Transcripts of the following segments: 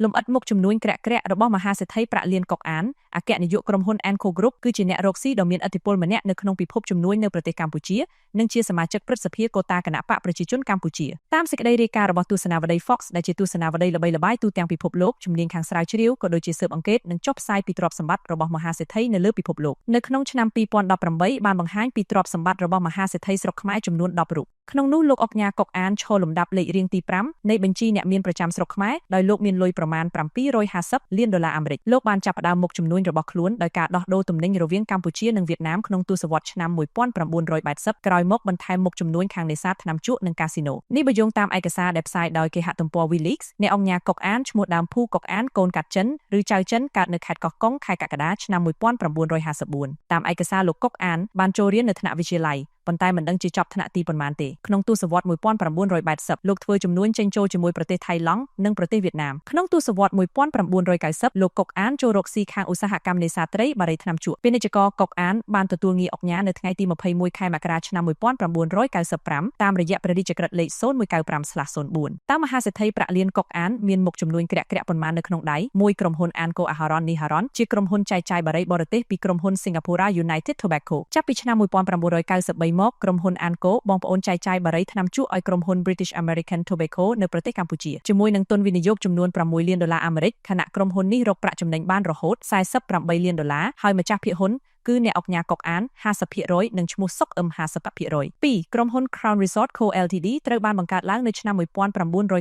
លំអិតមុខជំនួញក្រាក់ៗរបស់មហាសេដ្ឋីប្រាក់លានកុកអានអគ្គនាយកក្រុមហ៊ុន Anko Group គឺជាអ្នករកស៊ីដ៏មានឥទ្ធិពលម្នាក់នៅក្នុងពិភពជំនួញនៅប្រទេសកម្ពុជានិងជាសមាជិកព្រឹទ្ធសភាកូតាគណបក្សប្រជាជនកម្ពុជាតាមសេចក្តីរាយការណ៍របស់ទស្សនាវដ្តី Fox ដែលជាទស្សនាវដ្តីល្បីល្បាញទូទាំងពិភពលោកជំនាញខាងស្រាវជ្រាវក៏ដូចជាស៊ើបអង្កេតនិងចុះផ្សាយពីទ្រព្យសម្បត្តិរបស់មហាសេដ្ឋីនៅលើពិភពលោកនៅក្នុងឆ្នាំ2018បានបង្ហាញពីទ្រព្យសម្បត្តិរបស់មហាសេដ្ឋីស្រុកខ្មែរចំនួន10រូបក្នុងនោះលោកអុកញ៉ាកុកអានឈរលំដាប់លេខរៀងទី5នៃបញ្ជីអ្នកមានប្រចាំស្រុកខ្មែរដោយលោកមានលុយប្រមាណ750លានដុល្លារអាមេរិកលោកបានចាប់ផ្ដើមមុខជំនួញរបស់ខ្លួនដោយការដោះដូរទំនិញរវាងកម្ពុជានិងវៀតណាមក្នុងទសវត្សរ៍ឆ្នាំ1980ក្រោយមកបន្ថែមមុខជំនួញខាងនេសាទថ្នាំជក់និងកាស៊ីណូនេះបើយោងតាមឯកសារដែលផ្សាយដោយគេហទំព័រ WikiLeaks អ្នកអង្គញាកុកអានឈ្មោះដើមភូកុកអានកូនកាត់ចិនឬចៅចិនកើតនៅខេត្តកោះកុងខែកក្កដាឆ្នាំ1954តាមឯកសារលោកកុកអានបានចូលរៀននៅថ្នាក់វិទ្យាល័យប៉ុន្តែមិនដឹងជាចប់ថ្នាក់ទីប៉ុន្មានទេក្នុងទសវត្សរ៍1980លោកធ្វើជំនួញចេញចូលជាមួយប្រទេសថៃឡង់និងប្រទេសវៀតណាមក្នុងទសវត្សរ៍1990លោកកុកអានចូលរកស៊ីខាងឧស្សាហកម្មនេសាទត្រីបារីថ្នាំជក់ពាណិជ្ជករកុកអានបានទទួលងារឧកញ៉ានៅថ្ងៃទី21ខែមករាឆ្នាំ1995តាមរយៈព្រះរាជក្រឹត្យលេខ0195/04តាមមហាសេដ្ឋីប្រាក់លានកុកអានមានមុខជំនួញក្រាក់ៗប៉ុន្មាននៅក្នុងដៃមួយក្រុមហ៊ុន Anko Aharon Niharon ជាក្រុមហ៊ុនចែកចាយបារីបរទេសពីក្រុមហ៊ុន Singapore United Tobacco ចាប់ពីឆ្នាំ1993មកក្រុមហ៊ុន Anko បងប្អូនចែកចាយបារីថ្នាំជក់ឲ្យក្រុមហ៊ុន British American Tobacco នៅប្រទេសកម្ពុជាជាមួយនឹងទុនវិនិយោគចំនួន6លានដុល្លារអាមេរិកខណៈក្រុមហ៊ុននេះរកប្រាក់ចំណេញបានរហូត48លានដុល្លារហើយម្ចាស់ភាគហ៊ុនគឺអ្នកអុកញ៉ាកុកអាន50%និងឈ្មោះសុកអឹម50%2ក្រុមហ៊ុន Crown Resort Co Ltd ត្រូវបានបង្កើតឡើងនៅឆ្នាំ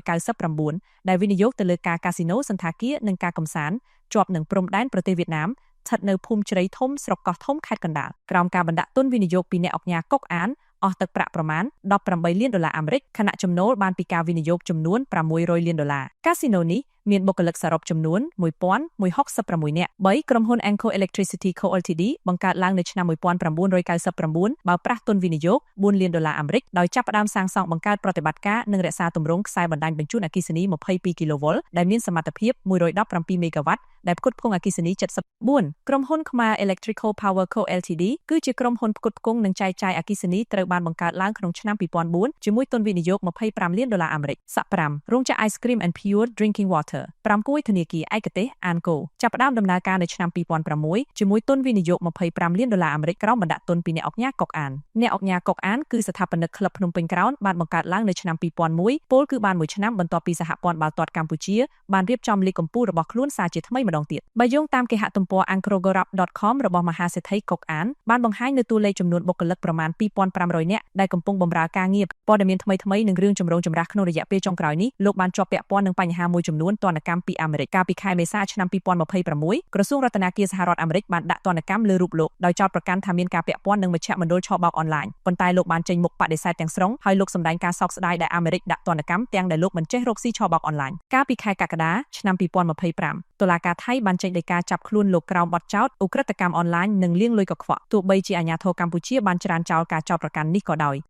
1999ដែលវិនិយោគទៅលើការកាស៊ីណូសន្តាគារនិងការកម្សាន្តជាប់នឹងព្រំដែនប្រទេសវៀតណាមស្ថិតនៅភូមិជ្រៃធំស្រុកកោះធំខេត្តកណ្ដាលក្រោមការបណ្ដាក់ទុនវិនិយោគពីអ្នកអុកញ៉ាកុកអានអស់ទឹកប្រាក់ប្រមាណ18លានដុល្លារអាមេរិកខណៈចំណូលបានពីការវិនិយោគចំនួន600លានដុល្លារកាស៊ីណូនេះមានបុគ្គលិកសរុបចំនួន1166នាក់3ក្រុមហ៊ុន Anko Electricity Co Ltd បង្កើតឡើងនៅឆ្នាំ1999បើប្រាស់ទុនវិនិយោគ4លានដុល្លារអាមេរិកដោយចាប់ផ្ដើមសាងសង់បង្កើតប្រតិបត្តិការនិងរក្សាទម្រង់ខ្សែបណ្ដាញបញ្ជូនអគ្គិសនី22គីឡូវ៉ុលដែលមានសមត្ថភាព117មេហ្គាវ៉ាត់ដែលផ្គត់ផ្គង់អគ្គិសនី74ក្រុមហ៊ុនខ្មែរ Electrical Power Co Ltd គឺជាក្រុមហ៊ុនផ្គត់ផ្គង់និងចែកចាយអគ្គិសនីត្រូវបានបង្កើតឡើងក្នុងឆ្នាំ2004ជាមួយទុនវិនិយោគ25លានដុល្លារអាមេរិកស័ក5រោងចក្រ Ice Cream and Pure Drinking Water 5គួយធនាគារឯកទេស Anko ចាប់ផ្ដើមដំណើរការនៅឆ្នាំ2006ជាមួយទុនវិនិយោគ25លានដុល្លារអាមេរិកក្រោមបណ្ដាក់ទុនពីអ្នកអុកញ៉ាកុកអានអ្នកអុកញ៉ាកុកអានគឺស្ថាបនិកក្លឹបភ្នំពេញក្រោនបានបង្កើតឡើងនៅឆ្នាំ2001ពលគឺបានមួយឆ្នាំបន្ទាប់ពីសហព័ន្ធបាល់ទាត់កម្ពុជាបានរៀបចំលីកកំពូលរបស់ខ្លួនសារជាថ្មីម្ដងទៀតបើយោងតាមគេហទំព័រ ankrogorap.com របស់មហាសេដ្ឋីកុកអានបានបង្ហាញនៅតួលេខចំនួនបុគ្គលិកប្រមាណ2500នាក់ដែលកំពុងបម្រើការងារព័ត៌មានថ្មីៗនិងរឿងចម្រូងចម្រាសក្នុងរយៈពេលចុងក្រោយនេះលោកបានជាប់ពាក់ព័ន្ធនឹងបញ្ហាមួយចំនួនទណ្ឌកម្មពីអាមេរិកកាលពីខែមេសាឆ្នាំ2026ក្រសួងរដ្ឋាភិបាលសហរដ្ឋអាមេរិកបានដាក់ទណ្ឌកម្មលើរូបលោកដោយចោទប្រកាន់ថាមានការពាក់ព័ន្ធនឹងមជ្ឈមណ្ឌលឆបោកអនឡាញប៉ុន្តែលោកបានចេញមុខបដិសេធទាំងស្រុងហើយលោកសម្ដែងការសោកស្ដាយដែលអាមេរិកដាក់ទណ្ឌកម្មទាំងដែលលោកមិនចេះរកស៊ីឆបោកអនឡាញកាលពីខែកក្កដាឆ្នាំ2025តុលាការថៃបានចេញដីកាចាប់ខ្លួនលោកក្រោមបទចោទឧក្រិដ្ឋកម្មអនឡាញនិងលាងលុយកខ្វក់ទោះបីជាអាជ្ញាធរកម្ពុជាបានច្រានចោលការចោទប្រកាន់នេះក៏ដោយ។